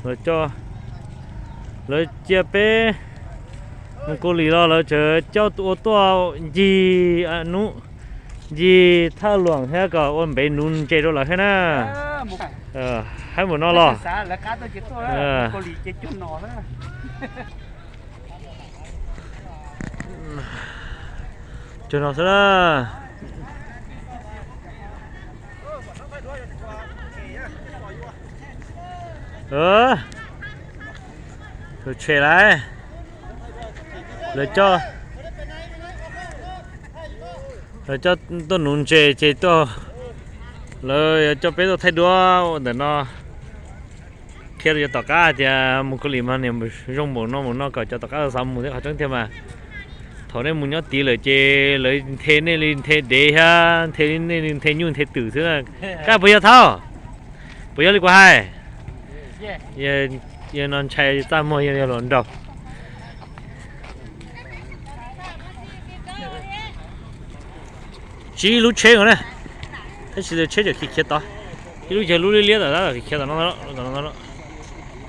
Lawv coj, lawv cia peb mus Kaus Lim los lawv tseem coj ua tuaj ncig hnub, ncig Thaj Luam thiab kom ua npev nuv ntses rau lawv thiab na. Haib mus no los. Cuag no xwb na. Tus tshem lawm. Lawv coj, lawv coj tuaj nuv ntses ces tuaj, lawv yuav coj peb tuaj thaij duab ua ntawm no. Qhia rau cov tom qab hais tias mus Kaus Lim mas niam zoo npaum no npaum no kom cov tom qab xav mus thiab. Qhov tseeb tiag mas thaum nej mus nyob tid lawm ces lawv nthe nej li nthe dev thiab nthe nej li nthe nyuj nthe twm xwb. Kab puas yog thaub? Puas yog li kuv hais? Yog no ntshai txaj muag yog los nraug. Tsib lub tsheb nkaus na, tab sis tsheb tseem khiav khiav tod. Ib lub ces lub liab liab tom tab tom khiav khiav tom no,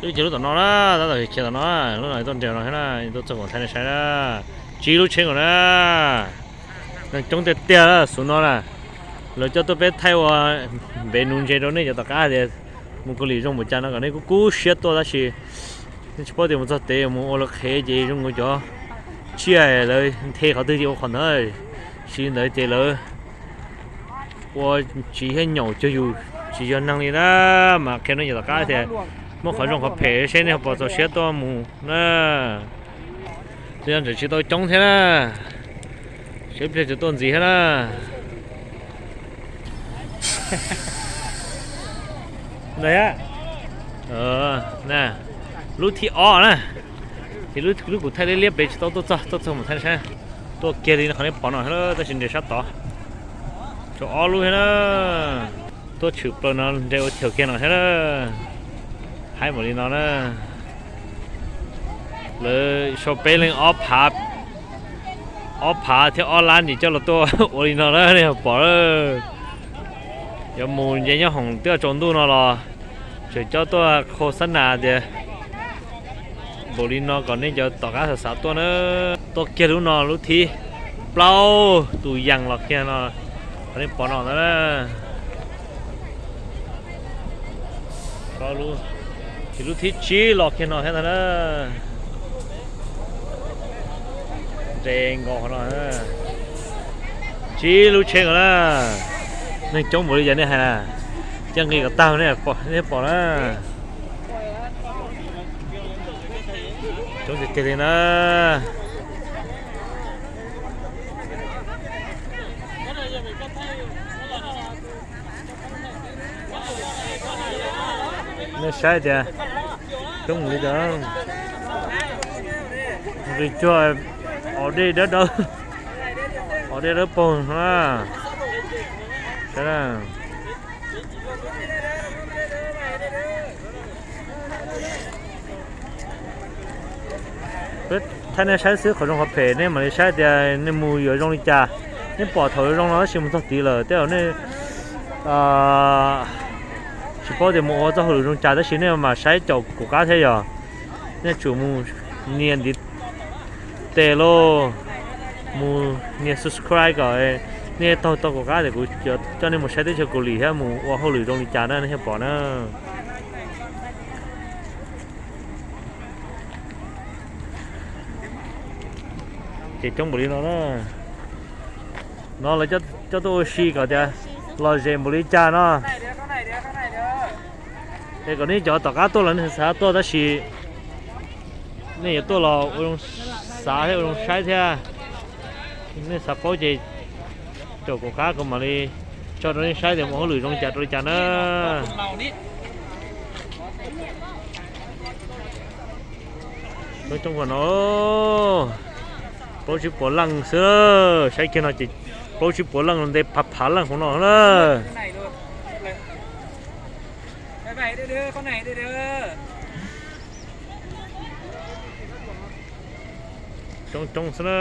ib lub ces lub tom no na, tab tom khiav khiav tom no, lub no tuaj nres no thiab na, tuaj txog kom thaij nej saib na. Tsib lub tsheb nkaus na, neeg coob tiag tiag xub no na. Lawv coj tuaj peb thaij ua npev nuv ntses rau nej cov tom qab tias mus Kaus Lim zoo npaum cas no kom nej kub kub siab tuaj tab sis nej tsis paub tias mus txog tes mus ua lawv qhev ces zoo nkaus cov tsiaj lawv nthe qhov twg ces ua qhov ntawd, tsis li ntawd ces lawv ua tsiv thiab nyaum cuag yus tsis yog neeg li na. Mas qhia nej cov tom qab tias muaj qhov zoo qhov phem seb nej ho puas txaus siab tuaj mus na. Tej zaum tseem tsis tau coob thiab na, seb pliag tseem tuaj ntxiv thiab na. Ntawd, lub thib ob na, ces lub kuv thaij liab liab pem tsis tau tuaj txog, tuaj txog mus thaij saib. Tuaj kiag li qhov nej pom no tab sis nres sab tod, tshuav ob lub thiab na. Tuaj tshwm plaws no nres ua chaw kiag no thiab na. Haib npaum li no na. Lawv sau peb leeg ob phav, ob phav thiab ob lab nim coj los tuaj ua li no na nej pom. Yuav mus nce nyob hoom twb tsaus ntuj no los tseem coj tuaj khau xab nas tias npaum li no kom nej cov tom qab xav xav tuaj na. Tuaj kiag lub no lub thib plaub tus yees los kiag no, qhov nej pom no ntawd na. Ces lub thib tsib los kiag no thiab ntag na. Nres nkaus qhov no, tsib lub tsheb nkaus na. Neeg coob npaum li cas nej hais na, cia nqis kom tag nej pom na. Coob tiag tiag li na. Nej saib tias coob li cas, nqis cuag os dej dawb dawb, os dej dawb paug na. Saib na. Peb thaij nej saib xwb, qhov zoo qhov phem nej mam li saib tias nej mus yuav zoo li cas. Nej pom thaum zoo no tab sis mus txog tid lawm tej zaum nej tsis paub tias mus ua txoj hauj lwm zoo cas tab sis nej mam saib caum kuv qab thiab yog. Nej tsum mus nias ntiv tes lauj, mus nias subscribe kom nej taug tau kuv qab tias kuv coj nej mus saib teb chaws Kaus Lim thiab mus ua hauj lwm zoo li cas na nej thiaj pom na. Ces coob npaum li no na. No lawv coj tuaj ua si kom tias lom zem npaum li cas no. Es kom nej cov tom qab tuaj los nej xav tuaj tab sis nej yuav tuaj los ua zoo xav thiab ua zoo saib thiab. Nej xav paub ces caum kuv qab kuv mam li tso rau nej saib tias mus hauj lwm zoo li cas rau li cas na. Coob coob no, plaub tsib puas leej xwb, saib kiag no ces plaub tsib puas leej nte phav phav leej hauv no na. Coob coob xwb na.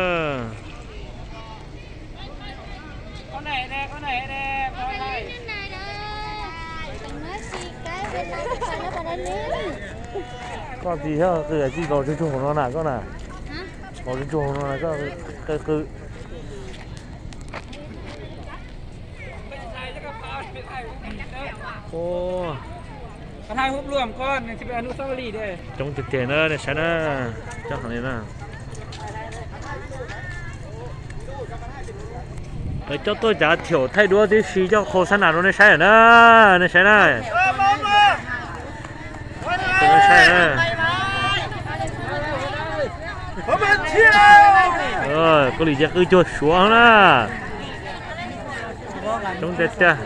Koj tsis yog qw tsis los tsuag tsuag hauv no na koj na. Los tsuag tsuag hauv no na koj qw qw. Coob tiag tiag na nej saib na, cov heev li na. Lawv coj tuaj cav thiaum thaij duab tib si coj qhau sab nas rau nej saib lawm na, nej saib na. Nej saib na. Koj li ces qw cuag Suav na. Coob tiag tiag.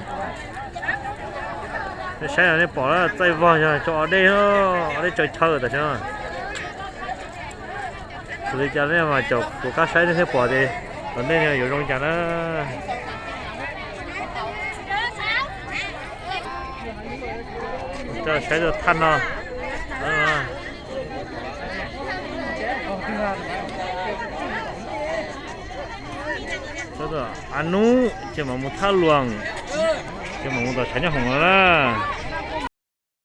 Nej saib nej pom txaij vog yog tso o dej, o dej tsaws chaw tam sim no. Xws li cas nej mas caum kuv qab saib nej thiaj pom tias tom ntej no yuav zoo li cas na. Coj saib tus thaj no. A nub ces mam mus Thaj Luam, ces mam mus tom tshav nyob hoom no na.